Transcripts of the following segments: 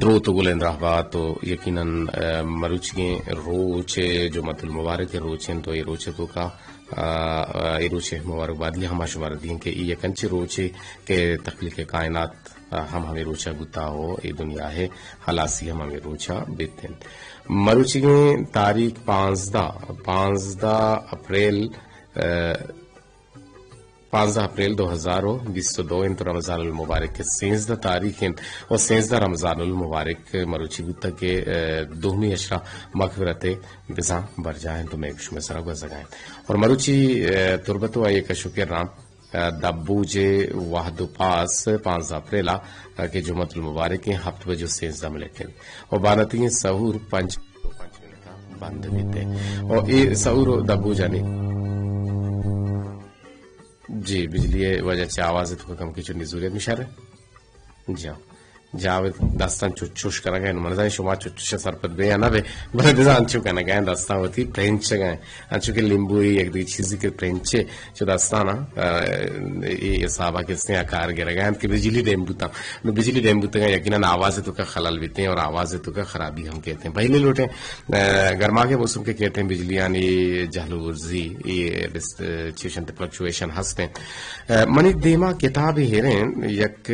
دروت و گلیں دراہ بات و یقیناً، ء، مروچیگیں روچ جمعۃ المبارک ء روچ انت و اے روچ ء توکا، ء، ء، اے روچ ء مبارکبادی ہما شمارا دیں کہ اے یک انچیں روچے کہ تخلیق کائنات ہم ہمے روچا بوتا و اے دنیا ء ہلاسی ہم ہمے روچا بیت انت۔ مروچیگیں تاریخ پانزدہ، پانزدہ اپریل، ء، پانزدہ اپریل دو ہزار و بیست و دو انت، رمضان المبارک ء سینزدہ تاریخ انت و سینزدہ رمضان المبارک مروچی بوتگ کہ، ء، دومی عشرہ مغفرت ء بزاں برجاہ انت و مئے شمئے سرا گوزگا انت۔ اور مروچی، ء، تربت و آئی کش و کراں، ء، دبوج وہد و پاس پانزدہ اپریل ء کہ جمعۃ المبارک ء ہپت بج و سینزدہ منٹ انت و بانتگیں سحور پنچ بند بیت و اے سحور و دبوجانی جی، بجلی ء وجہ چہ آواز ء توکا کمکے چنڈی زوریت مشارے۔ جی ہاں۔ جاوید دستان چو-، چوش کنگا انت۔ من زاناں شما چو-، چوش سرپد بے یا نہ بے، بلے بزاں انچو کنگا انت، دستان وتی پرنچگا انت۔ انچو کہ لیمبو یک دیگہ چیزے کہ پرنچے چو دستان، ء، اے حسابا کہ استیں آ کار گرگا انت کہ بجلی ڈیم بوتاں۔ نو بجلی ڈیم بوتگاں یقیناً آواز توکا خلل بیتیں اور آواز توکا خرابی ہم کیتیں۔ پہلے لوٹیں ء، گرماگ ء موسم کہ کیت انت بجلیانی جہل و برزی، اے بست-، چیشنت فلکچویشن ہست انت۔ ء، منی دیما کتابے ہیریں، یک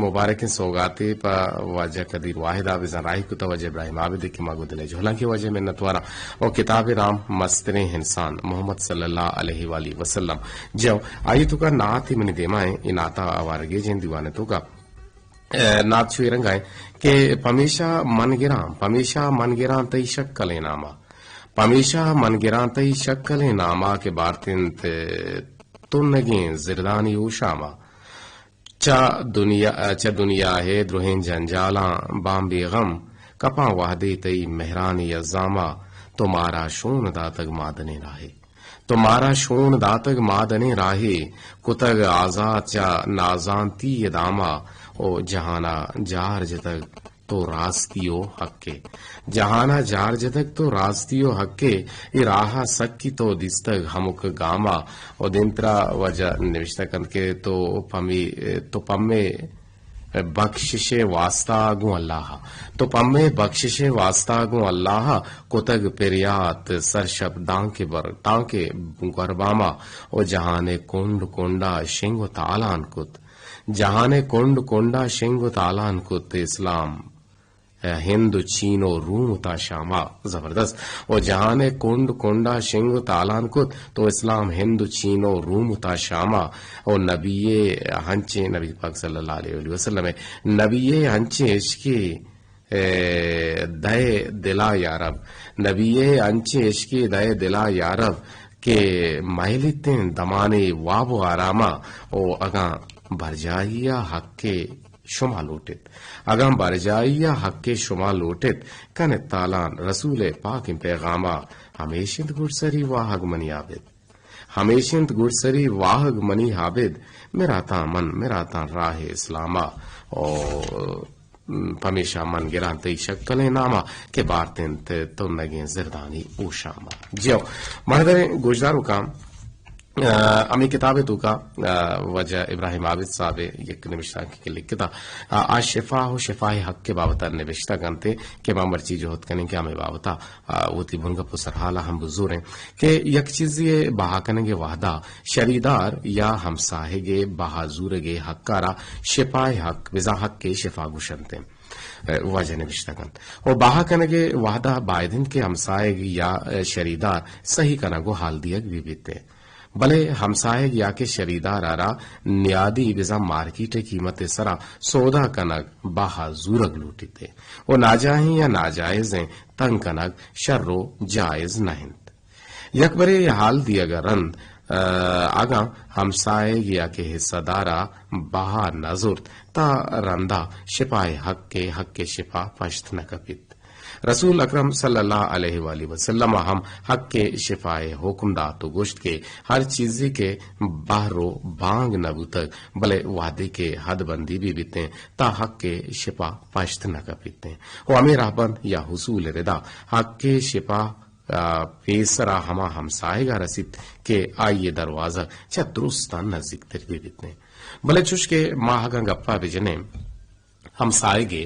مبارکیں سوگاتے پہ واجہ قدیر واحد ء بزاں راہی کتا، واجہ ابراہیم عابد کہ ما گوں دل ء جہلانکیں واجہ منتواراں۔ او کتابے نام مستریں انسان محمد صلی اللہ علیہ وآلہ وسلم۔ جو آئی توکا نعتے منی دیما انت، اے نعتا آوارگیجیں دیوان ء توکا۔ ء، نعت چو اے رنگا انت کہ پمیشا من گراں، پمیشا من گراں تئی شکلیں ناما۔ پمیشا من گراں تئی شکلیں ناما کہ بارت انت تنگیں زردانی ہوشاما۔ چہ دنیا، چہ دنیا ء درہیں جنجالاں باں بے غم، کپاں وہدے تئی مہرانی الزاما۔ تو مارا شون داتگ مادنیں راہے۔ تو مارا شون داتگ مادنیں راہے، کتگ آزات چہ نازانتی ء داما۔ او جہانا جار جتگ تو راستی و حقے۔ جہانا جار جتگ تو راستی و حقے۔ اے راہا سکی تو دیستگ ہمک گاما۔ او دیمترا واجہ نوشتہ کنت کہ تو پمی، تو پمے بخشش ء واستا گوں اللہ ء۔ تو پمے بخشش ء واستا گوں اللہ ء کتگ پریات سرشپ دانکہ بر، دانکہ گورباما۔ او جہان ء کنڈ کنڈا شنگ و تالان کت۔ جہان ء کنڈ کنڈا شنگ و تالان کت اسلام ہند و چین و روم تا شاما۔ زبردست۔ و جہان ء کنڈ کنڈا شنگ و تالان کت تو اسلام ہند و چین و روم تا شاما۔ و نبی ء ہنچیں، نبی پاک صلی اللہ علیہ وآلہ وسلم ء نبی ء ہنچیں عشقے، اے، دئے دلا یارب، نبی ء ہنچیں عشقے دئے دلا یارب کہ مہلیتیں دمانے واب و آراما۔ و اگاں برجاہی ء حق ء شما لوٹ ایت۔ اگاں برجاہی ء حق ء شما لوٹ ایت، کن ات تالان رسول ء پاکیں پیغام ء۔ ہمیش انت گڈسری واہگ منی عابد۔ ہمیش انت گڈسری واہگ منی عابد۔ مراتاں من، مراتاں راہ اسلام ء۔ او پمیشا من گراں تئی شکلیں نام ء کہ بارت انت تنگیں زردانی ہوشام ء۔ جیو، مہدریں گوشداروکاں، ء، ہمے کتاب ء توکا، ء، واجہ ابراہیم عابد صاحب ء یک نبشتانکے کہ لکھتا، ء، آ شفا و شفاء حق ء بابت ء نبشتہ کنت کہ ما مرچی جہد کنیں کہ ہمے بابت ء، ء، وتی بنگپ و سرحال ء ہم بزوریں کہ یک چیزے ء بہا کنگ ء وہدا شریدار یا ہمساہگ ء بہا زورگ ء حق ء را شفاء حق، بزاں حق ء شفا گوشنت۔ ء، واجہ نبشتہ کنت۔ و بہا کنگ ء وہدا باید انت کہ ہمساہگ یا شریدار سہی کنگ و حال دیگ بہ بیت۔ بلے ہمساہگ یا کہ شریدار ء را نیادی بزاں مارکیٹ ء قیمت ء سرا سودا کنگ بہا زورگ لوٹیت و ناجاہیں یا ناجائزیں تنگ کنگ شر و جائز نہ انت۔ یک برے حال دیگ ء رند، ء، اگاں ہمساہگ یا کہ حصہ دار ء بہا نہ زرت، تا رندا شفاء حق ء حق ء شفا پشت نہ کپیت۔ رسول اکرم صلی اللہ علیہ وآلہ وسلم ء ہم حق ء شفاء ء حکم دات و گوشت کہ ہر چیزے کہ بہر و بانگ نہ بوتگ، بلے وہدے کہ حد بندی بہ بیتیں، تا حق ء شفا پشت نہ کپیتیں۔ و ہمے رہبند یا حصول ردا حق ء شفا ء پیسرا ہما ہمساہگ ء رسیت کہ آئی ء دروازگ چہ درستاں نزیکتر بہ بیتیں۔ بلے چوش کہ ما اگاں گپا بجنیں، ہمساہگے۔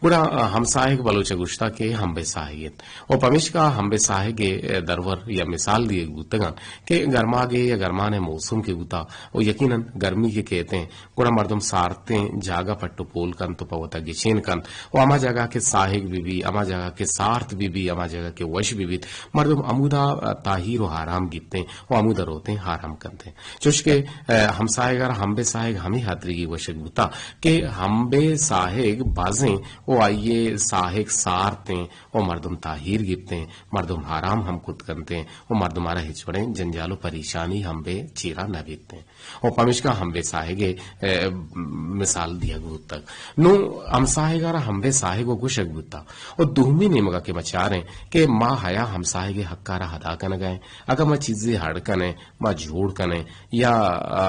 گڑا ہمساہگ بلوچ ء گوشتا کہ ہمبے ساہگ انت۔ و پمیشکا ہمبے ساہگے درور یا مثال دیگ بوتگان کہ گرماگے یا گرمان ء موسم کہ بوتا و یقیناً گرمی کہ کیتیں گڑا مردم سارتیں جاگہ پٹ و پول کنت و پہ وتا گچین کنت و ہما جاگہ کہ ساہگ بہ بی، ہما جاگہ کہ سارت بہ بی، ہما جاگہ کہ وش بہ بیت، مردم ہمودا تاہیر و آرام گیپتیں و ہمودا روتیں آرام کنتیں۔ چوشکہ، ء، ہمساہگ ء را ہمبے ساہگ ہمے ہاتریگی گوشگ بوتا کہ ہمبے ساہگ بازیں و آئی ء ساہگ سارتیں و مردم تاہیر گیپتیں، مردم آرام ہم کت کنتیں و مردم ء را ہچ وڑیں جنجال و پریشانی ہمبے چیرا نہ بیتیں۔ و پمیشکا ہمبے ساہگ ء، ء، مثال دیگ بوتگ۔ نوں ہمساہگ ء را ہمبے ساہگ و گوشگ بوتا۔ و دومی نیمگا کہ ما چاریں کہ ما ہیا ہمساہگ ء حق ء را ادا کنگا ایں۔ اگاں ما چیزے ہڑ کنیں، ما جوڑ کنیں، یا، آ،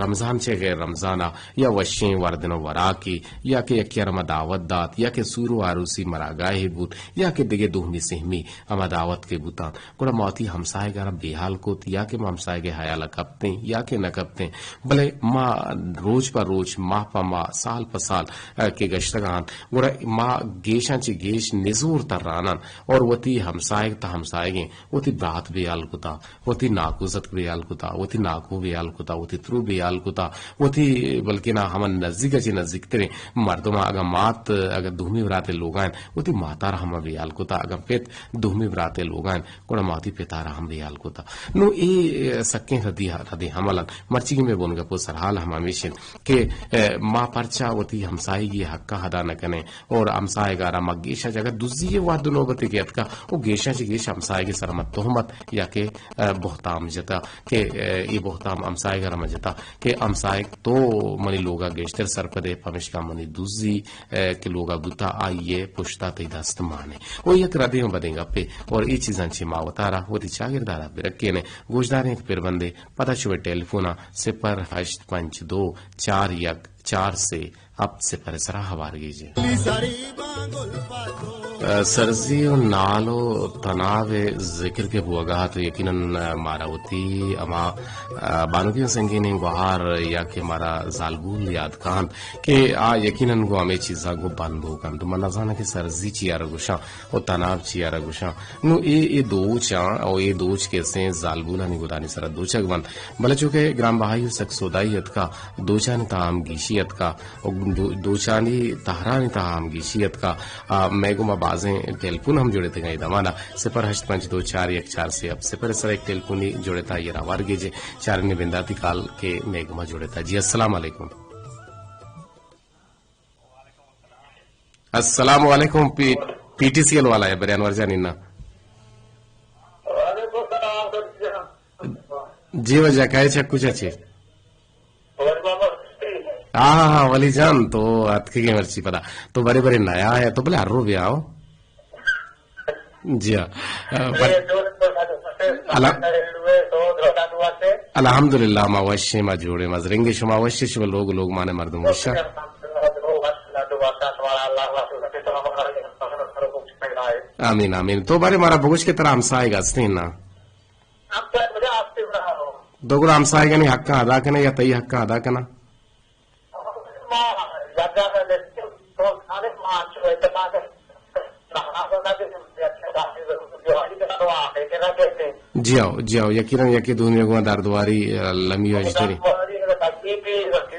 رمضان چہ غیر رمضان ء یا وشیں وردن و وراکے، یا کہ یکے ء را ما دعوت دات، یا کہ سور و عروسی مراگاہے بوت، یا کہ دگہ دومی سہمی ہما دعوت کہ بوتاں، گڑا ما وتی ہمساہگ ء را بے حال کت، یا کہ ما ہمساہگ ء حیال ء کپتیں، یا کہ نہ کپتیں، بلے ما روچ پہ روچ، ماہ پہ ماہ، سال پہ سال، ء، کہ گشتگ انت، گڑا ما گیشاں چہ گیش نزور تران انت اور وتی ہمساہگ تہ ہمساہگیں، وتی برات بے حال کتا، وتی ناکو زتک بے حال کتا، وتی ناکو بے حال کتا، وتی ترو بے حال کتا، وتی بلکنا ہما نزیک ء چہ نزیکتریں مردم ء، اگاں مات، اگاں دومی برات ء لوگا انت، وتی ماتا را ہما بے حال کتا، اگاں پت دومی برات ء لوگا انت، گڑا ما وتی پتا را ہم بے حال کتا۔ نوں اے سکیں ردی، ردی عمل انت۔ مرچیگی مئے بنگپ و سرحال ہم ہمیش انت کہ، ء، ما پرچا وتی ہمساہگی حق ء ادا نہ کنیں؟ اور ہمساہگ ء را ما گیشاں چہ اگاں دزی ء وہد و نوبتے کہ اتکا، و گیشاں چہ گیش ہمساہگ ء سر ء ما تہمت یا کہ، ء، بہتام جتا کہ، ء، اے بہتام ہمساہگ ء را ما جتا کہ ہمساہگ تو منی لوگ ء گیشتر سرپد ئے، پمیشکا منی دزی، ء، کہ لوگ ء بوتا، آئی ء پشت ء تئی دست مان انت۔ و یک ردیں و بدیں گپے اور اے چیزاں چہ ما وتارا وتی چاگرد ء را برکین ایں۔ گوشداریں یک پربندے، پدا شمئے ٹیلیفون ء صفر ہشت پنچ دو چار یک چار سے ہپت صفر ء سرا ہوار گیجے۔ ء، سرزی و نال و تناب ء ذکر کہ بوگا ات، یقیناً، ء، مارا وتی ہما، ء، بانکیں سنگینیں گوہار یا کہ مارا زالبول یاد کانت کہ آ یقیناً گوں ہمے چیزاں گوں بندوک انت۔ من نزاناں کہ سرزی چی ء را گوشاں و تناب چی ء را گوشاں۔ نوں اے، اے دوچاں و اے دوچ کہ استیں زالبولانی گدانی سرا دوچگ بنت۔ بلے چونکہ گران بہائی و سک سودائی اتکا، دوچانی تہا ہم گیشی اتکا، و دو-، دوچانی تہرانی تہا ہم گیشی اتکا۔ آ، مئے گوما بازیں ٹیلیفون ہم جوڑتگاں اے دمانا، صفر ہشت پنچ دو چار یک چار سے ہپت صفر سرا یک ٹیلیفونی جوڑتا، آئی ء را ہوار گیجے۔ چاریں بنداتی کال کہ مئے گوما جوڑتا۔ جی، السلام علیکم۔ السلام علیکم، پی-، پی ٹی سی ایل والا ہے، برے انور جان انا۔ جی واجہ، کائے چکو چاچے؟ ہاں، ہاں، ہاں، ولی جان، تو اتکگے مرچی پدا۔ تو برے برے نیا ہے، تو بلے ہر رو بیا ہو۔ جی ہاں۔ آ، بل-، الحمدللہ، ما وشیں، ما جوڑیں، ما زرنگیں، شما وشیں، شما لوگ، لوگ مانے مردم وشا۔ آمین، آمین۔ تو بارے مارا بگوش کہ ترا ہمسائگ ہستیں نا؟ تو گڑا ہمسائگانی حقاں ادا کنے یا تئی حقاں ادا کنا؟ جی آؤ، جی آؤ، یقیناً یکے دومی گوں دردواری، آ، لمی و اجتری۔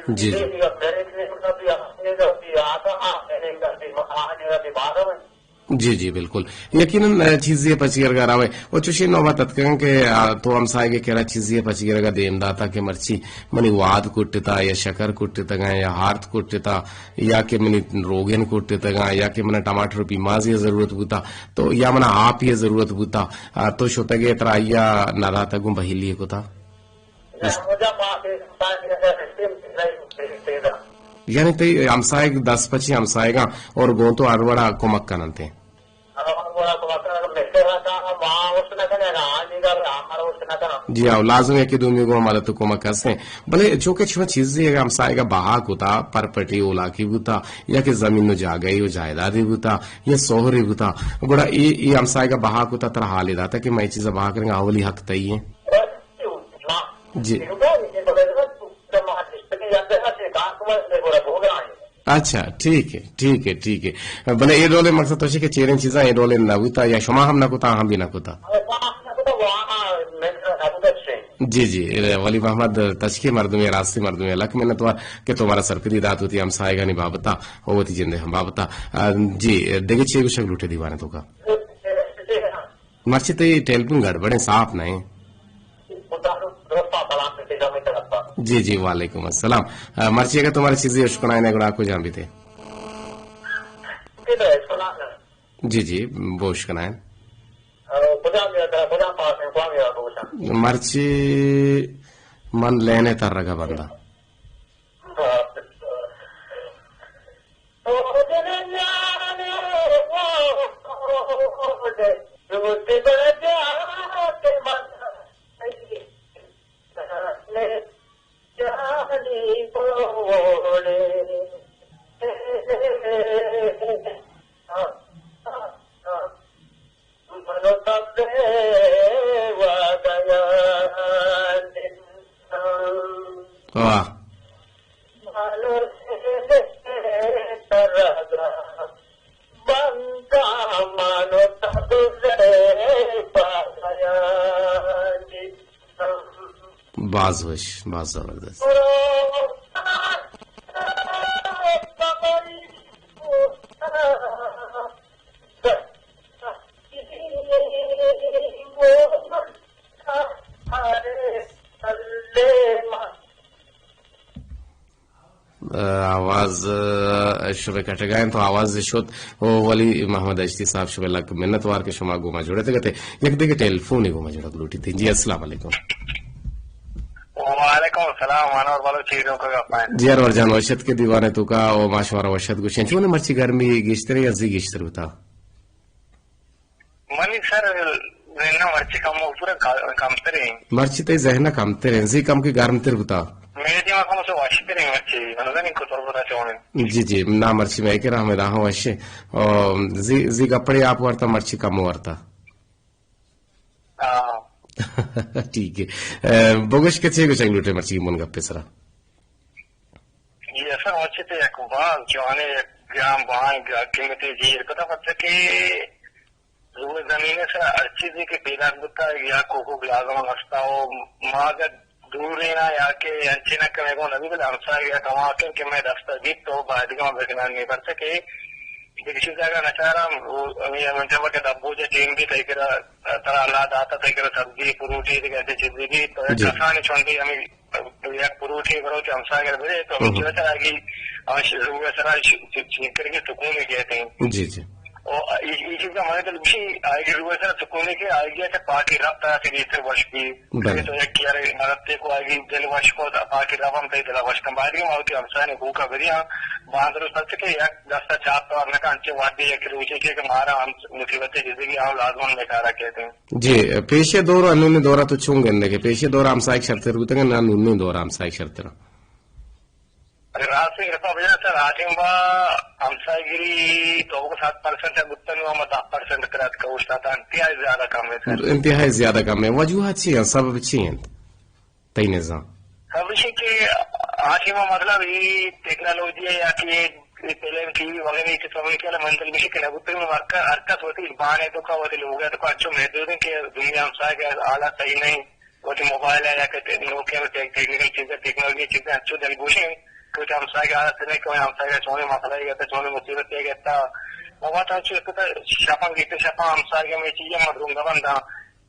جی، جی۔ جی، جی، بالکل۔ یقیناً، آ، چیزے پچ گرگا راوے۔ و چوشیں نوبت اتکگاں کہ، آ، تو ہمسائگے کرا چیزے پچ گرگا دیم داتا کہ مرچی منی واد کٹتا یا شکر کٹتگاں یا ہارت کٹتا یا کہ منی روگن کٹتگاں یا کہ منا ٹماٹر و پیمازی ضرورت بوتا تو یا منا آپی ضرورت بوتا، آ، تو شتگے ترا آئیا نداتا گوں بہیلی کتا؟ یعنی تئی ہمسائگ دست پچی ہمسائگاں اور گوں تو ہر وڑا کمک کننتے۔ جی ہاں، لازم ہے کہ دومی گوں مدد و کمک ہستیں۔ بلے چونکہ شما چیزے اگہ ہمسائگا بہا کتا، پر پٹی اولاکی بوتا، یا کہ زمین و جاگہی و جائیدادی بوتا، یا سہری بوتا، گڑا اے، اے ہمسائگا بہا کتا، ترا حالے داتا کہ میں چیزا بہا کرنگا، اولی حق تئی ہیں۔ جی۔ اچھا، ٹھیک ہے، ٹھیک ہے، ٹھیک ہے۔ بلے اے ڈولیں مقصد تو کہ چیریں چیزاں اے ڈولیں نہ بوتا یا شما ہم نہ کتا، ہم بھی نہ کتا۔ جی، جی، ولی محمد تچکی مردمے، راستی مردمے، لک منتوار کہ تو مارا سرپدی دات وتی ہمسایگانی بابتا و وتی جندے ہم بابتا۔ آ، جی، دگہ چے گوشگ لوٹے دیوانے توکا؟ مرچی تئی ٹیلیفون گڑبڑیں، صاف نہ ایں۔ جی، جی، وعلیکم السلام۔ آ، مرچی اگر تو مارا چیزے اشکنائینے گڑا کجام بیتے؟ جی، جی، بوش کنائیں۔ مرچی من لینے تر رگا بندہ۔ واہ۔ باز وش، باز زبردست۔ آواز، آ، شمئے کٹگا انت، تو آواز شت۔ او ولی محمد اشتی صاحب، شمئے لک منت وار کہ شما گوما جڑتگ اتے۔ یک دگہ ٹیلیفونے گوما جڑگ لوٹیت۔ جی، السلام علیکم۔ وعلیکم السلام، انور بلوچ چیروں کا گپا ہے۔ جی، انور جان، وشت کے دیوانے تو کا، او ما شمارا وشت گوشیں۔ چون مرچی گرمی گیشتر یا زی گیشتر بوتا؟ منی سر ذہن ءَ مرچی کم و پورا کا-، کمتر ایں۔ مرچی تئی ذہن ءَ کمتر ایں، زی کم کہ گرمتر بوتا۔ میڈیم ءَ کم سے وشتر ایں مرچی، من زنی کو تو بتا چون۔ جی، جی، نا مرچی میں کہ رحمت آہاں وشے۔ او، زی، زی گپڑے آپ ورتا مرچی کم ورتا۔ ہاں۔ ٹھیک ہے۔ اے، بگوش کہ چے گوشگ لوٹے مرچی من گپے سرا۔ جی، اصل مرچی تے یک باز جوانے یک گران بہائیں قیمتی جیر کتا پتہ کہ روئے زمین ءِ سرا ہر چیزے کہ پیداک بوتا یا کوکو لازم ہستا و ما اگر دوریں یا کہ انچیں نہ کنیں گوں نبی بلے ہمسائگ یا کماکیں کہ میں دستا بیت تو باید گاں بکنان نہیں پرچہ کہ دگہ چیز اگر نچاراں ہمیں ہمیں جب کہ دبو جا ٹیم بھی تئی کرا ترا اللہ داتا تئی کرا سبزی فروٹی دگہ انچیں چیزے بھی تو جی۔ کسانی چونڈی ہمیں یک فروٹے برو کہ ہمساگر بدے تو ہمیں ہم۔ چوتر آگی آش روح سرا چنکر کے سکون گئے تھے۔ جی، جی۔ او ای، ای چیز کا مانے تو لوشی آگی روح سرا سکون کے آگی اچھا پاکی رب تا سے بہتر وش بھی۔ بلے۔ تو یک کیا رہے مدد تے کو آگی دل وش کو تا پاکی رب ہم تے دل وش کم۔ بعد میں ماوتی ہمسانے کو کا بدیا باندر سچ کے یک دستا چاپ تو نہ کانچے وادی یک روچے کے کہ مارا ہم مصیبت زندگی ہم لازم بیکارا کہتے ہیں۔ جی، پیشے دور و انونی دورا تو چون گندے کہ پیشے دورا ہمسائگ شرتر بوتگن، انونی دورا ہمسائگ شرتر؟ اگر راست گپا بجن سر، آ ٹیم با ہمسائگری تو کو سات پرسنٹ بوتن و ہم دہ پرسنٹ کرات کا اوشتاتا انتہائی زیادہ کم ہے سر۔ انتہائی زیادہ کم ہے۔ وجوہات چی ہیں؟ سبب چی ہیں؟ تئی نظام؟ ہمیشی کہ آ ٹیم مطلب یہ ٹیکنالوجی ہے یا کہ یہ پہلے ٹی وی وغیرہ یہ سب کے منزل مشی کہ نبوتے میں ہر کا، ہر کس وتی بانے تو کا وتی لوگ ہے تو کا اچھو محدود ہے کہ دنیا ہمسائے کے حالات صحیح نہیں۔ وتی موبائل ہے یا کہ تے-، نوکیں ٹیک-، ٹیکنیکل چیزیں، ٹیکنالوجی چیزیں انچو دلگوشیں کہ وتی ہمساہگ ءِ حالت ءَ نہ کہ ہمساہگ ءَ چونیں مسئلہ ئے گپت، چونیں مصیبت ئے گپت۔ ما وت انچو کہ شپاں گیتے، شپاں ہمساہگ ءَ مئے چیزاں مردم گبند آں۔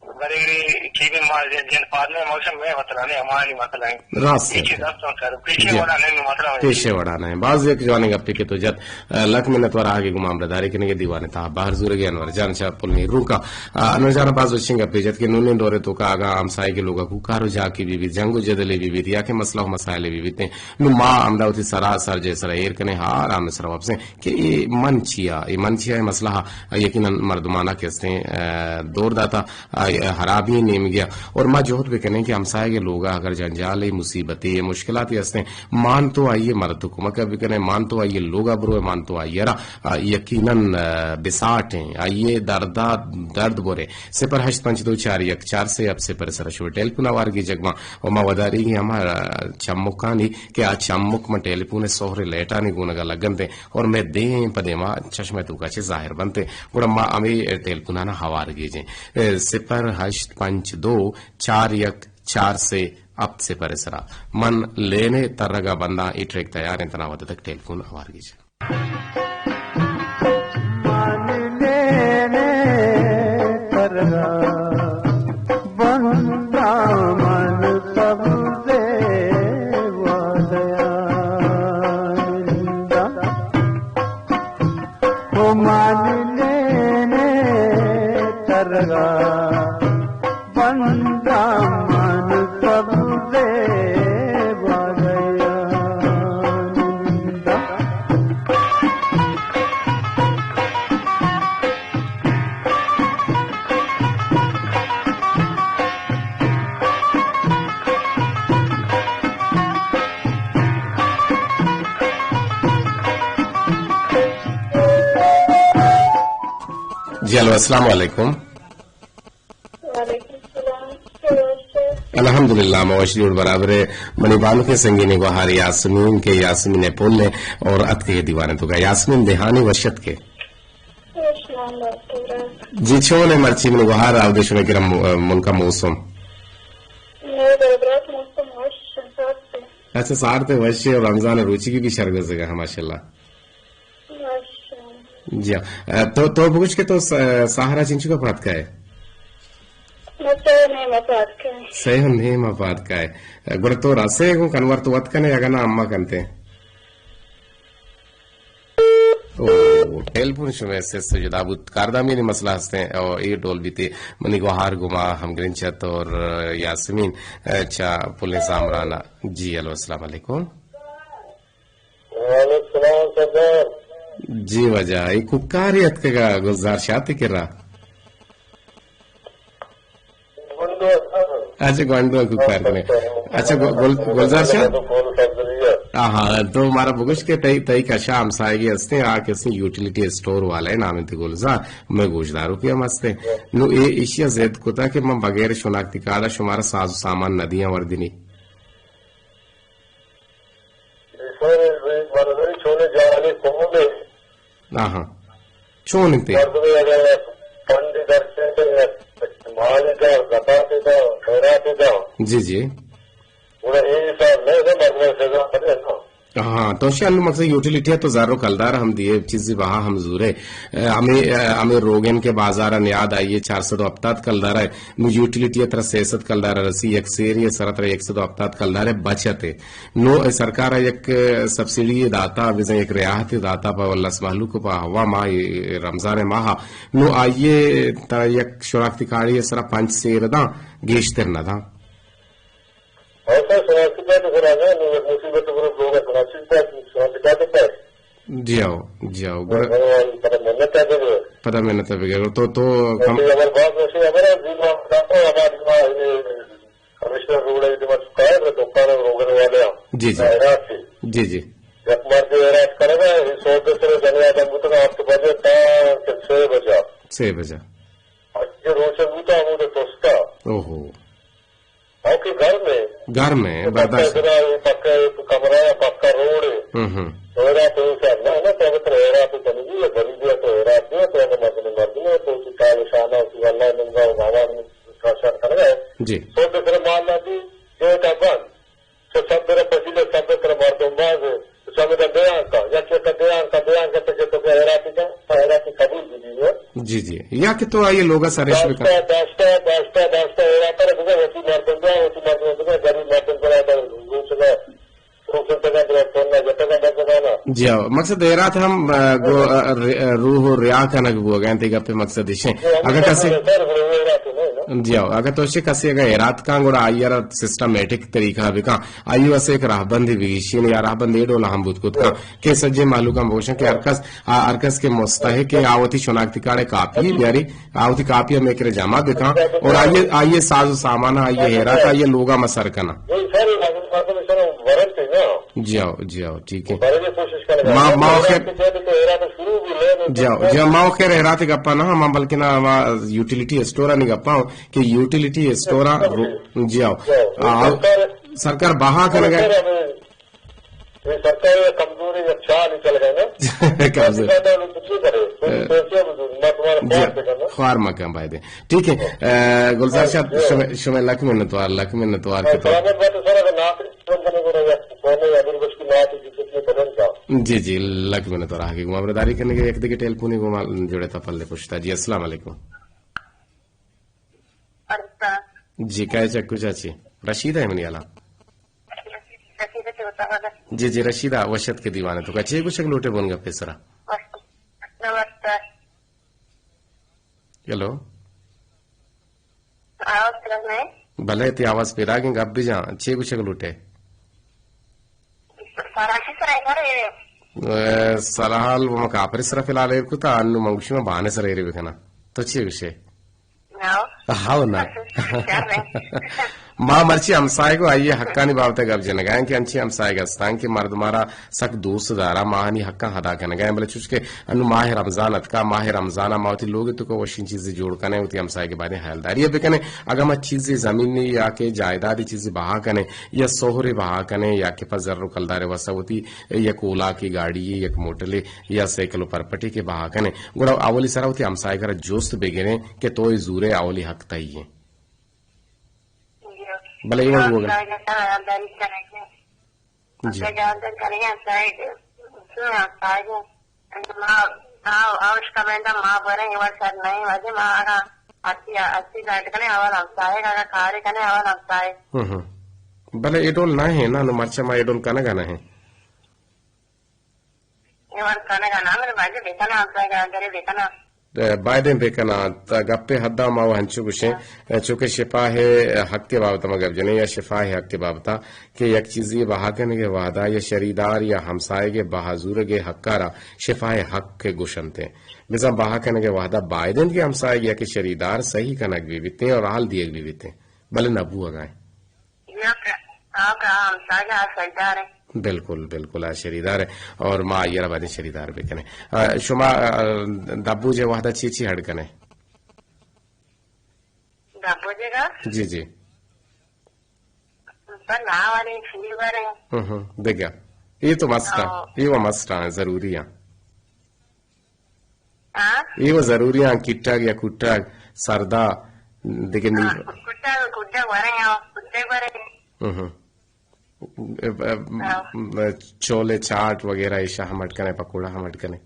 برے برے چیزیں ما جن پاد نہ، ما گوشاں مئے مسئلہ نہ، ہمایانی مسئلہ ایں۔ راست اے ہے۔ چیز است اں سر، پیشے جی۔ وڑا نہ ایں مسئلہ ایں۔ پیشے وڑا نہ ایں۔ باز یک جوانیں گپے کہ تو جت۔ لک منت وار آگے گوں ہمراہداری کنگ ءَ دیوان ءِ تہا بہر زورگ ءَ انور جان چہ پل نیروک ءَ۔ آ، انور جان ءَ باز وشیں گپے جت کہ نونیں دور ءِ توکا اگاں ہمساہگ ءِ لوگ ءَ کوکار و جاکے بہ بیت، جنگ و جدلے بہ بیت یا کہ مسئلہ و مسائلے بہ بیت، نوں ما ہمدا وتی سرا سر جاہ ءِ سرا ایر کنیں، ہا آرام ءِ سرا واپسیں کہ اے من چیا، اے من چیا اے مسئلہ ءَ یقیناً مردمانا کہ استیں، آ، دور داتا، آ، ہرابی نیمگیا، اور ما جہد بکنیں کہ ہمسایگ لوگا اگر جنجال، مصیبت، مشکلات ہستیں، مان تو آئیے مدد و کمک بکنیں، مان تو آئیے لوگا بروے، مان تو آئیے را، آ، یقیناً، آ، بساٹیں، آئیے دردا درد برے۔ صفر ہشت پنچ دو چار یک چار سے اب صفر سرا شو ٹیلیفون آوارگی جگما، و ما وداری گی ہما، آ، چمکانی کہ آ چمک من ٹیلیفون سہر لیٹانی گونگا لگنتے، اور میں دیم پہ دیما چشم توکا چہ ظاہر بنتے، گڑا ما ہمیں ٹیلیفونانا ہوار گیجیں۔ اے، صفر ہشت پنچ دو چار یک چار سے ہپت صفر سرا۔ من لینے ترگا بنداں، اے ٹریک تیار انت، تنا وت تک ٹیلیفون ہوار گیجیں۔ من لینے ترگا بنداں، من سبزے وادیا ننداں۔ او من لینے ترگا بنداں، من سبزے وادیا ننداں۔ جی، ہلو، السلام علیکم۔ وعلیکم السلام۔ الحمدللہ، ما وش جوڑ برابر ہے۔ منی بانک سنگین گوہار یاسمین کے یاسمین پل ہے اور اتکے دیوانے تو کا یاسمین دہانی وشت کے۔ جی، چون ہے مرچی من گوہار آو دشمے کرم ملکا موسم؟ اچھا، سارت وش ہے اور رمضان روچی کی بھی شرگزگا ہے، ماشاءاللہ۔ جی ہاں۔ اے، تو، تو بگوش کہ تو س-، سحرا چنچو کا پاد کائے؟ ما سہ نیمہ پاد کائے۔ سہ نیمہ پاد کائے۔ اے، گڑا تو رسے گوں کنور تو وت کنے اگا نا اما کنتے؟ او، ٹیلیفون شمے سے، سے جدا بوت۔ کاردامی نے مسئلہ ہستے او اے ڈول بیتے۔ منی گوہار گما ہم گرنچت اور یاسمین، اے، چا پلیں سامرانا۔ جی، ہلو، السلام علیکم۔ وعلیکم السلام سردار۔ جی واجہ، اے کوکارے اتکگا گلزار شاہ تے کرا؟ گونڈو اتکگا۔ اچھا، گونڈو کوکار کنے۔ اچھا، گل-، گلزار شاہ؟ ہاں، ہاں، تو مارا بگوش کہ تئی، تئی کشا ہمسائگی ہستے، آ کسی یوٹیلیٹی اسٹور والا ہے، نام انت گلزار، میں گوشدارو کی ہم ہستے۔ نو اے ایشیا ضد کتا کہ من بغیر شناختی کارڈا شمارا ساز و سامان ندیاں وردنی۔ ایشانی مردمی چونیں جاہلیں قومے۔ آہاں۔ چون انت؟ مردمی اگر پنڈ درچے، مال دا، زکات دا، خیرات دا۔ جی، جی۔ گڑا اے حساب نہ ہے، مردم سزا پڑے نا۔ ہاں، تو شی انو مقصد یوٹیلیٹی ہے تو زر و کلدار ہم دیے، چیزی بہا ہم زورے۔ اے، ہمیں، اے، ہمیں روگن کے بازار نیاد آئیے چار سد و ہفتاد کلدار ہے۔ نو یوٹیلیٹی ترا سئے سد کلدار رسی، یک سیری سرا ترا یک سد و ہفتاد کلدار بچت ہے۔ نو اے سرکار یک سبسڈی داتا، بزن یک ریاحت داتا پہ ولس مہلوک پہ ہوا ماہ، رمضان ماہ۔ نو آئیے تا یک شناختی کارڈی سرا پنچ سیر داں، گیشتر نہ داں۔ ہاں سر، شناختی کارڈ سرا نہ، نو یک مصیبت برو لوگا شناختی کارڈ، شناختی کارڈ پر۔ جی ہو، جی ہو، گڑا پدا محنت ہے بگڑ۔ پدا محنت ہے بگڑ۔ تو، تو کم۔ اگر بات وشی ہمارا زیما، ہمارا کمشنر روڈ ہے، دیما چکا ہے، دکان روگن والے ہیں۔ جی، جی۔ خیرات سے۔ جی، جی۔ یک مرد خیرات کرے گا، یہ سو دس روز جنے آدم بوتنا، آپ تو بجے تا کہ چھ بجا۔ چھ بجا۔ اچھے روچے بوتا، ہمودے توستا۔ اوہو۔ ہاں کہ گھر میں۔ گھر میں، تو پکا برداشت۔ اتنا، یہ پکا ایک کمرہ ہے، پکا روڈ ہے۔ ہم، ہم۔ تو ایرا تو انسان نہ، نہ، تو بتر ایرا تو چلی گئی، غریبی ہے تو ایرا دیا، تو اگر مردم، مردم ہے، تو اسی کال شانہ، اسی واللہ ننگا، بابا نے کاشان کرنا ہے۔ جی۔ تو بتر مال نہ دی، جو کا بند۔ تو سب میرا پسیلے، سب میرا مردم باز ہے۔ تو سب میرا بیان کا، یا کہ کا بیان کا، بیان کا تو جو تو ایرا تو جا، ایرا تو قبول بھی نہیں ہے۔ جی، جی۔ یا کہ تو آئیے لوگا سرش بکن۔ داشتا، داشتا، داشتا، داشتا، ایرا پر بگا، وتی مردم بیا، وتی مردم بگا، غریب مردم بیا، در روچ میں، روچ تگا بیا، فون نہ جتگا بس بگا نا۔ جی ہاں، مقصد ایرات ہم، آ، گو، آ، ر-، آ، روح و ریا کنگ بوگا انت، گپے مقصد اشیں۔ جی، ہم اگر کسے سر، سر، ایرات نہیں نا۔ جی ہو، اگر تو چہ کسی اگر ہیرات کاں گڑا آئی ءَ را سسٹمیٹک طریقہ بکاں، آئی ءَ واسطہ ایک راہبندی بگیشین یا راہبند اے ڈول ہم بوت کت کاں کہ سجے مہلوکاں بگوشن کہ ہر کس، آ، ہر کس کہ مستحق ہے، آ وتی شناختی کارڈ کاپی بیاری، آ وتی کاپی ہمے کرے جمع بکاں اور آئی ءَ، آئی ءَ ساز و سامان، آئی ءَ ہیرات، آئی ءَ لوگا مسر کناں۔ جی ہو، جی ہو، ٹھیک ہے۔ ما، ما خیر، جی ہو، جی ہو، ما خیر ہیرات گپا نہ، ما بلکہ نہ، ما یوٹیلیٹی اسٹور آنی گپا ہوں کہ یوٹیلیٹی اسٹور آ رو-، جی ہو۔ آ، سرکار بہا کنگا۔ یہ سرکار کمزوری یا چاہ نہیں چل گئے نا۔ کمزور۔ جی، خوار مکان بایدے۔ ٹھیک ہے، اے، گلزار صاحب، شمے، شمے لک منتوار، لک منتوار کہ تو۔ جی، جی، لک منتوار آگے گما برداری کرنے کے یک دیگه ٹیلیفونی گما جوڑے تا پلے پشتا۔ جی، السلام علیکم۔ جی، کئے چہ کجا چی؟ رشید ہے منی حالا۔ جی، جی، رشیدہ وشت کے دیوانے تو کا چی گوشگ لوٹے بون گپے سرا؟ ہیلو۔ بلے، تی آواز پیداگیں، گپ بجاں، چی گوشگ لوٹے؟ اے، سرحال و ما کافر سرا فی الحال ایر کتا، انو من گوشی ما بانے سرا ایرے بکنا۔ تو چی گوشے؟ ہاو نا۔ ما مرچی ہمسائگ و آئی حقانی بابت گپ جنگائیں کہ انچی ہمسائگ ہستاں کہ مردمارا سک دوست دارا، ما آہانی حقاں ادا کنگائیں، بلے چوش کہ انو ماہ رمضان اتکا، ماہ رمضان ما وتی لوگ تو کو وشین چیزی جوڑ کنیں، وتی ہمسائگ بارے حیالداری بکنیں۔ اگاں ما چیزی زمینی یا کہ جائیدادی چیزی بہا کنیں یا سہرے بہا کنیں یا کہ پہ زر و کلدار واسطہ وتی یک اولاکے گاڑی یک موٹلے یا سائیکل و پرپٹی کہ بہا کنیں، گڑا اولی سرا وتی ہمسائگ را جست بگریں کہ تو اے زورے اولی حق تئی ہیں۔ بلے اے وڑ بوگا۔ جی۔ ہم، ہم۔ بلے اے ڈول نہ ہے نا، نو مرچا ما اے ڈول کنگا نہ ہیں۔ اے وڑ کنگا نہ، بلے بایدیں بکناں، ہمسائگ ءَ گرے بکناں۔ بایدیں بکناں، تا گپے حدا ما و ہنچو گوشیں، چونکہ شفاہ حق ءِ بابت ما گپ جنیں یا شفاہ حق ءِ بابت کہ یک چیزی بہا کنگ ءِ وہدا یا شریدار یا ہمسائگ ءِ بہا زورگ ءِ حق ءَ را شفاہ حق گوشنت۔ بزاں بہا کنگ ءِ وہدا باید انت کہ ہمسائگ یا کہ شریدار صحیح کنگ بہ بیتیں اور حال دیگ بہ بیتیں، بلے نہ بوگا ایں۔ یک، آ، آ، ہمساہگ ءَ آ شریدار ایں۔ بالکل، بالکل، آ شریدار ایں اور ما آئی ءَ را بایدیں شریدار بکنیں۔ آ، شما، آ، دبوج ءِ وہدا چی چی ہڈ کنیں؟ دبوج ءَ؟ جی، جی۔ پر نا والے شیر بارے۔ ہم، ہم، دگہ۔ اے تو مسٹ ایں، او۔ اے و مسٹ ایں، ضروری ایں۔ ہاں؟ اے و ضروری ایں، کٹگ یا کٹگ، سردا، دگہ نی۔ ہاں، کٹگ، کٹگ ورے، ہاں، کٹگ ورے۔ ہم ہم۔ ہاں۔ چولے چاٹ وغیرہ ایشا ہم اڈ کنے، پکوڑا ہم اڈ کنے۔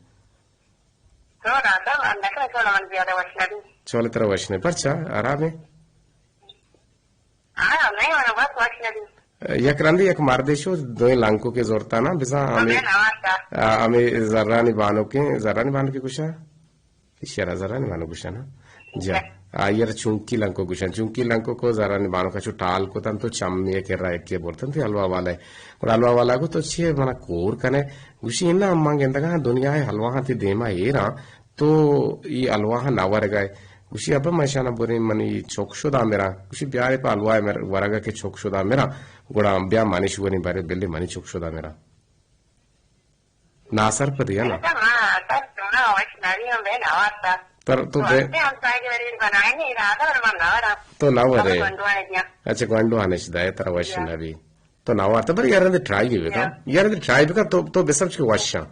چولے ترا وش نہ بی۔ پرچا؟ آرام ایں؟ ہاں، نہ ورے، بس وش نہ بی۔ یک رندے یک مردے شو، دوئیں لنکوکے زرتا نا، بزاں ہمے، ہمے زرانی بانوکیں، زرانی بانوکے گوشا؟ ایشی را زرانی بانوک گوشا نا؟ جا۔ آئی را چونکی لنکوک گوشن۔ چونکی لنکوک و زرانی بانوک چو ٹال کتن تو چمی کرا یکے برتن تو حلوا والا ہے۔ گڑا حلوا والا گو تو چی منا کور کنے؟ گوشی انا، اما گندگا دنیا حلوا تی دیما ایرا تو ای حلوا نہ ورگا ہے۔ گوشی ابا من شانا بریں، منی چک شدا مرا۔ گوشی بیارے پہ حلوا ورگا کہ چک شدا مرا۔ گڑا بیا منی شو وریں، بارے بلے منی چک شدا مرا۔ ناسرپدی ہے نا؟ تر تو بے، تو نہ ورے۔ اچھا، گونڈو آنش دائے ترا وش نہ بی۔ تو نہ ورتا، بر یار اندے ٹرائی بکن۔ یار اندے ٹرائی بکن، تو، تو بسمجھ کہ وشاں۔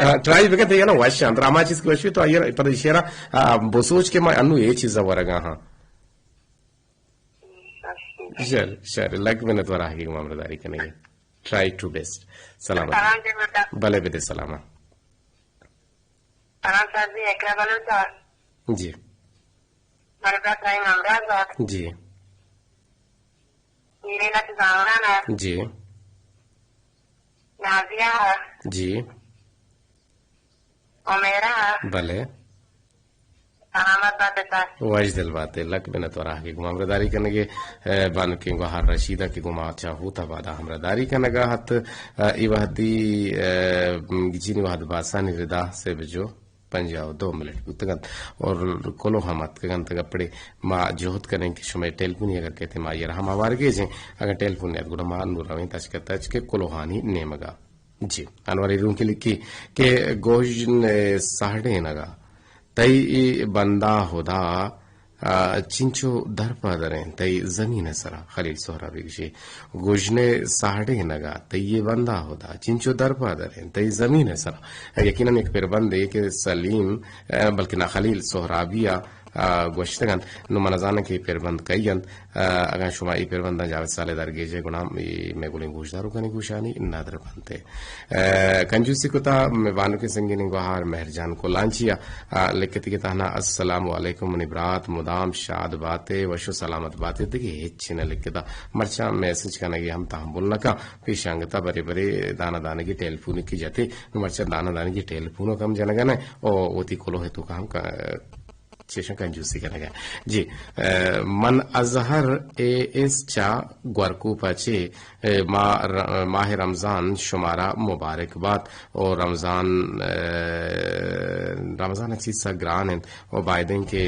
ہاں، ٹرائی بکن، تو یہ نا وشاں۔ ترا ہما چیز کہ وش بی تو آئی پر شیرا، آ، بسوچ کہ ما انو یہ چیزا ورگا ہاں۔ شر، شر، لگ منت ورا حقیق معاملہ داری کنگے۔ Try to best. سلامت۔ سلام جی بیٹا۔ بلے بدے سلام۔ سلام سر جی، اقرا بلوچ۔ جی۔ برکت رحیم امراض۔ جی۔ میرے لک زامران۔ جی۔ نازیہ۔ جی۔ عمیرہ۔ بلے۔ سلامت بات ئے۔ وش دل بات ئے، لک منت وار آ کہ گوں ما ہمراہداری کنگ ئے۔ اے، بانکیں گوہار رشیدہ کہ گوں ما چہ ہوت ءَ پد ءَ ہمراہداری کنگ ءَ ات۔ اے، اے وہدی، اے، گچینی وہد باسانی ردا سے بجو پنجاہ و دو منٹ بوتگ انت اور کلوہ ہم اتکگ انت۔ اگاں پڑے ما جہد کنیں کہ شمئے ٹیلیفونی اگر کئیت ما آئی ءَ را ہم آوارگیجیں، اگاں ٹیلیفون نیت گڑا ما نوں رویں تچک تچک کلوہانی نیمگ ءَ۔ جی، انور ایرونکی لکھی کہ گژن ءِ ساڑینگ ءَ تئی اے بندہ ہدا، آ، چنچو درپدریں تئی زمین ءِ سرا۔ خلیل سہرابی گشی، گژن ءِ ساڑینگ ءَ تئی اے بندہ ہدا چنچو درپدریں تئی زمین ءِ سرا۔ یقیناً یک پربندے کہ سلیم، آ، بلکہ نا، خلیل سہرابی ءَ، آ، گوشتگ انت۔ نوں من نزاناں کہ اے پربند کئی انت۔ آ، اگاں شما اے پربنداں جاوید صالح درگیجئے گڑا اے مئے گلیں گوشداروکانی گوشانی ندر بنت۔ آ، کنجوسی کتا مئے بانکیں سنگینیں گوہار مہر جان کلانچی ءَ، آ، لکھتی کہ تہنا السلام علیکم منی برات، مدام شاد بات ئے، وش و سلامت بات ئے، دگہ ہچ نہ لکھتا۔ مرچاں میسج کنگی ہم تحمل نہ کن، پیش انگتا برے برے دانا دانگی ٹیلیفونکی جتے، نوں مرچاں دانا دانگی ٹیلیفونک ہم جنگا نہ، او وتی کلوہ توکا ہم ک-، چیشاں کنجوسی کنگ ءَ۔ جی، اے، من اظہر اے ایس چہ گورکوپ ءَ چہ، اے، ما-، ر-، ماہ رمضان شمارا مبارک بات۔ او رمضان، اے، رمضان ءِ چیز سک گران انت۔ او بایدیں کہ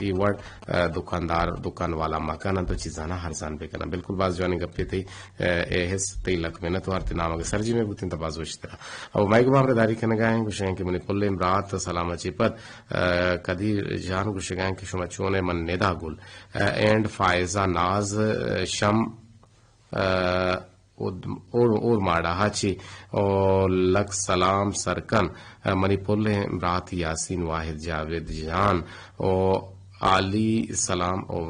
اے وڑ، اے، دکاندار، دکان والا مکن انت و چیزانا ارزان بکنن۔ بالکل باز جوانیں گپے تئی، اے، اے ایس، تئی لک منت وار، تئی نام اگہ سرجمیں بوتیں تو باز وشترا۔ او مئے گوما ہمراہداری کنگا ایں، گوشگ ایں کہ منی پلیں برات سلام ءَ چہ پد، اے، قدیر جان گوشگ ایں کہ شما چون ئے؟ من ندا گل، اے، اینڈ فائزہ ناز، اے، شم، اے، اور، اور، اور ماڑا ہا چی او لک سلام سرکن، اے، منی پلیں برات یاسین واحد جاوید جان او عالی سلام او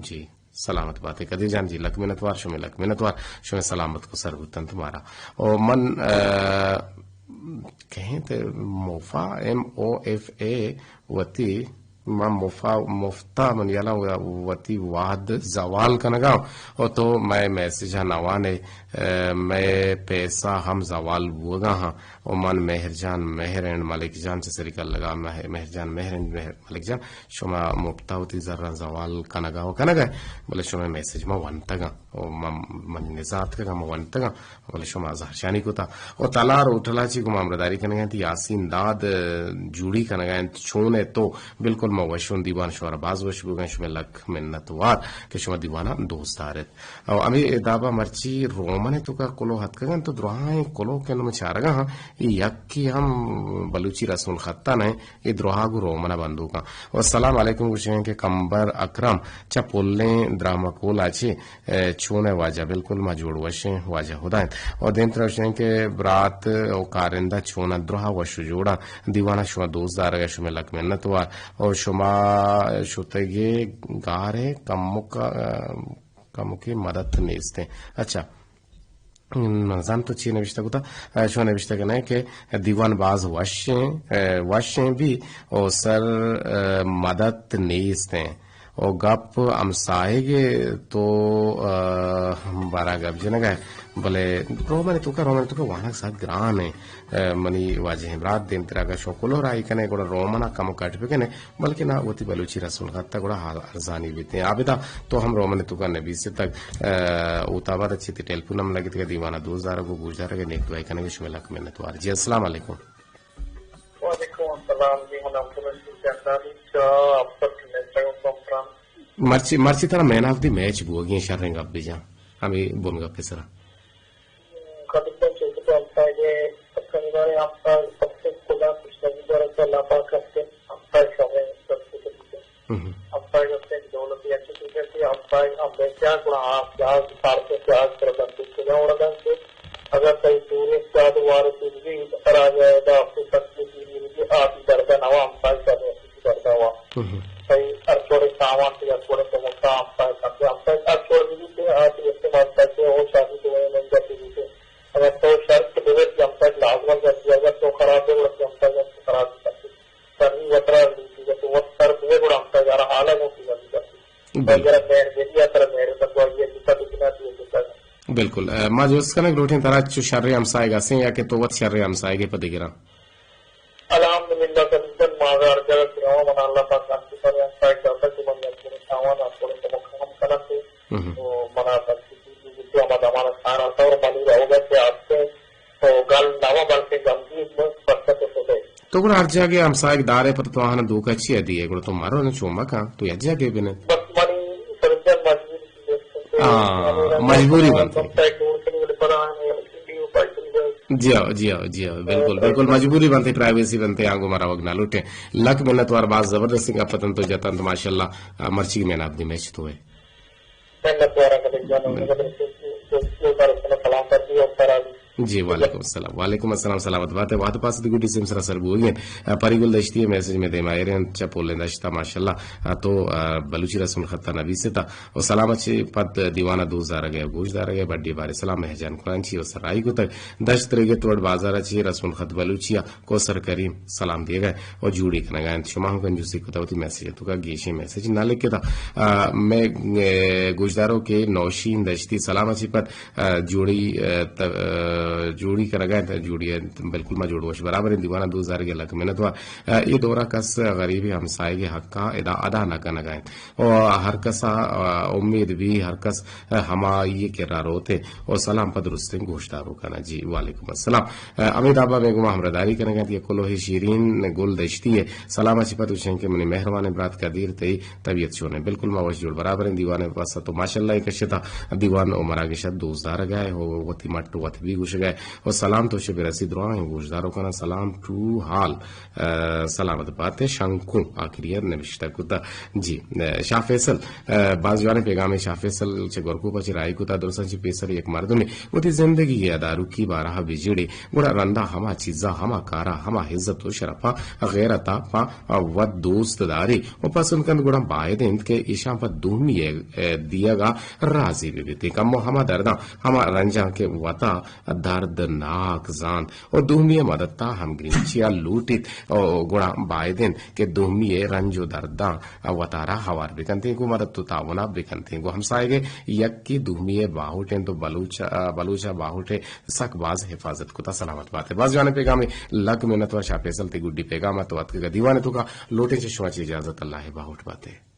جی۔ سلامت بات ئے قدیر جان جی، لک منت وار، شمئے لک منت وار، شمئے سلامت کو سر بوتنت مارا۔ او من، اے، کہیں تے موفا، ایم او ایف اے، وتی، ما موفا، مفتا من یلا و-، وتی وہد زوال کنگا او تو مئے میسج ءَ نوانے، اے، مئے پیسہ ہم زوال بوگا ہاں۔ او من مہر جان مہر اینڈ ملک جان چہ سری کلگا مہ-، مہر جان مہر اینڈ مہر ملک جان، شما مپتا وتی زراں زوال کنگا و کنگا، بلے شما میسج ما ونتگاں و من، من نزاتکگاں، ما ونتگاں، بلے شما زہرشانی کتا۔ و تلار ہوٹلا چی گوں ما ہمراہداری کنگا انت، یاسین داد، اے، جوڑی کنگا انت، چون ئے تو؟ بالکل ما وشون، دیوان شمارا باز وش بوگا، شما لک منت وار کہ شما دیوانا دوست دارت۔ او ہمے دابا مرچی رومن ءِ توکا کلوہ اتکگ انت، تو دراہیں کلوہ کہ نوں چارگا ہاں، اے یکے ہم بلوچی رسم الخطا نہ انت، اے دراہ گوں رومن ءَ بندوکاں۔ و السلام علیکم گوشگ ایں کہ کمبر اکرم چہ پلیں درامکولا چہ، اے، چون ئے واجہ؟ بالکل ما جوڑ وش ایں واجہ ہدا انت۔ و دیمترا گوشگ ایں کہ برات و کارندہ چون انت؟ دراہ وش و جوڑاں، دیوانا شما دوست دارگا شمئے لک منت وار۔ و شما شتگے گار ئے کمک، اے، کمکے مدت نیست انت۔ اچھا، من زانت تو چی نوشتہ کتا؟ اے، شما نوشتہ کنئے کہ دیوان باز وشیں، اے، وشیں بی او سر، اے، مدت نیست انت۔ او گپ ہمساہگے تو، اے، بارا گپ جنگا، بلے رومن ءِ توکا، رومن ءِ توکا وانگ سک گران انت۔ اے، منی واجہیں برات، دیمترا اگاں شما کلوہ راہی کنئے گڑا رومنا کمو کٹ بکنئے، بلکہ نا وتی بلوچی رسم الخطا گڑا ہا-، ارزانی بیتیں۔ عابدہ تو ہم رومن ءِ توکا نبیستگ، اے، اوتاباد ءَ چہ تئی ٹیلیفون ہم لگتگ، دیوانا دوست دارگ و گوشدارگ ءُ نیک دعائی کنگ ءَ شمئے لک منت وار۔ جی السلام علیکم۔ وعلیکم السلام جی، من عبدالرشید جندانی چہ افسر کنیسٹگ کانفرنس۔ مرچی، مرچی ترا مین آف دی میچ بوگی ایں، شریں گپ بجاں ہمے بن گپ ءِ سرا۔ کدی تو چیز تو ہمساہگے، سکانی بارے ہمساہگ سب سے خدا خوش نصیب اور اللہ پاک ہستے، ہمساہگ شوقیں سب سے۔ ہمساہگ ہستے دولت اچھی چیز ہے کہ ہمساہگ ہم بیچا گڑا آپ جاز، سارتے جاز پر بندی کجا اور دن سے اگر کئی دور سیاد وارث بھی ادا جائے دا اپنے سب سے بھی آتی دردا نوا ہمساہگ سب دردا ہوا۔ تئی ہر چوڑے سامان، تئی ہر چوڑے کمکا ہمساہگ کنتے، ہمساہگ ہر چوڑے بھی تے آتی استعمال کرتے ہو، شادی تو وہیں منظر بھی تے۔ اگر تو شرط بوت کہ ہمساہگ لازم کرتے، اگر تو خراب ہے، گڑا ہمساہگ خراب بھی کرتے۔ سر بھی وترا بھی تے، تو وت سر بوے گڑا ہمساہگ ہر حال ہے، وہ بھی کرتے۔ بالکل۔ اگر مہر دے دیا، ترا مہر تک واجی ہے، جتا تو بنا دیے جتا۔ بالکل۔ اے، ما جست کنگ لوٹیں ترا چو شریں ہمساہگ ہستیں یا کہ تو وت شریں ہمساہگے پہ دگراں؟ الحمدللہ، سر جان، ما ہر جگہ کہ رواں، منا اللہ پاک ہنچو پر ہمسائگ داتا کہ من یک تاوان ءَ تھوڑے کمک ہم کناں تو، ہم۔ تو منا بچی تو ہما زمانہ سان آتا اور منی روگا کہ آستے تو گل نوا بلکہ گمگین من پرچہ تو تو دے۔ تو گڑا ہر جاگہ ہمسائگ دارے پتہ تو آہاں دھوکہ چیا دیئے، گڑا تو مرو نہ چو مکاں، تو یک جاگہ بنند۔ بس منی سر جان مجبوری ہاں، مجبوری بنت۔ جی ہاں، جی ہاں، جی ہاں، بالکل، بالکل، مجبوری بنت، پرائیویسی بنت، آنگو مرا وگ نہ لوٹیں۔ لک منت وار، باز زبردستیں گپ اتنت تو جتنت، ماشاءاللہ۔ آ، مرچی کہ مین آپ دی میچ تو ہے۔ منت وار، سلام پر دی اور سلام۔ جی، وعلیکم السلام۔ وعلیکم السلام، سلامت بات ہے۔ وہد پاس دی گڈی سیم سرا سر بوگی ہیں۔ آ، پری گل دشتی ہے، میسج میں دیما ایرین، چا پولیں دشتا، ماشاءاللہ۔ آ، تو، آ، بلوچی رسم الخط نبی سے تا۔ و سلام ءَ چہ پد دیوان ءَ دوست دارگ ءَ گوش دارگ ءَ بڈی بارے سلام مہرجان کرانچی و سرائی کتگ۔ دشت تریگت وڑ بازار ءَ چہ رسم الخط بلوچی ءَ کوثر کریم سلام دیگ ءَ و جوڑی کنگ ءَ انت۔ شما ہم کنجوسی کتگ وتی میسج ءِ توکا گیشیں میسج نہ لکھتا۔ آ، مئے، اے، گوشدارو کہ نوشین دشتی سلام ءَ چہ پد، آ، جوڑی، آ، ت-، آ، جوڑی کنگ ءَ انت، جوڑی ءَ بالکل ما جوڑ وش برابر انت۔ دیوان ءَ دوست دارگ ءَ لک منت وار۔ آ، اے دورا کس غریب ہمسائگ ءِ حق ءَ ادا، ادا نہ کنگ ءَ انت۔ و ہر کس ءَ، آ، امید بی، ہر کس، آ، ہمائی ءِ کرا روت ءُ سلام پہ درستیں گوشداروکاں۔ جی، وعلیکم السلام۔ آ، امید آبا مئے گوما ہمراہداری کنگ ءَ انت، یک کلوہے شیرین گل دشتی ءِ سلام ءَ چہ پد گوشیں کہ منی مہروانیں برات قدیر، تئی طبیعت چون انت؟ بالکل ما وش جوڑ برابر ایں۔ دیوان ءِ واسطہ تو ماشاءاللہ ءَ کشتا، دیوان ءُ مراگش ءَ دوست دارگ ءَ ئے، ہو وتی مٹ ءُ وت بی گوشگ ءَ ئے۔ و سلام تو شہ برسی دراہیں گوشداروکاں۔ سلام ٹو ہال۔ آ، سلامت بات ئے، شنکو آخری ءَ نبشتہ کتا۔ جی، آ، شاہ فیصل، آ، باز جوانیں پیغامے شاہ فیصل چہ گورکوپ ءَ چہ راہی کتا، درستاں چہ پیسر یک مردمے وتی زندگی ءِ اداروکی بارہ ءَ بجیڑے، گڑا رندا ہما چیزا، ہما کارا، ہما عزت و شرفا، غیرتا پہ وت دوست دارے و پسند کنت، گڑا باید انت کہ ایشاں پہ دومی ءِ، آ، دیگا راضی بہ بیت۔ کمو ہما درداں، ہما رنجاں کہ وتا دردناک زانت، و دومی ءِ مدت ءَ ہمگرنچی ءَ لوٹیت، و گڑا باید انت کہ دومی ءِ رنج و درداں وتارا ہوار بکنتیں، گوں مدت و تعاون ءَ بکنتیں، گوں ہمساہگ ءِ یکے دومی ءِ باہوٹ انت و بلوچ، بلوچ ءَ باہوٹ ءِ سک باز حفاظت کتا۔ سلامت بات ئے۔ باز جوانیں پیغامے، لک منت وار شاہ فیصل، تئی گڈی پیغام ءَ تو اتکگ ءَ دیوان ءِ توکا۔ لوٹیں چہ شما چہ اجازت، اللہ ءِ باہوٹ بات ئے۔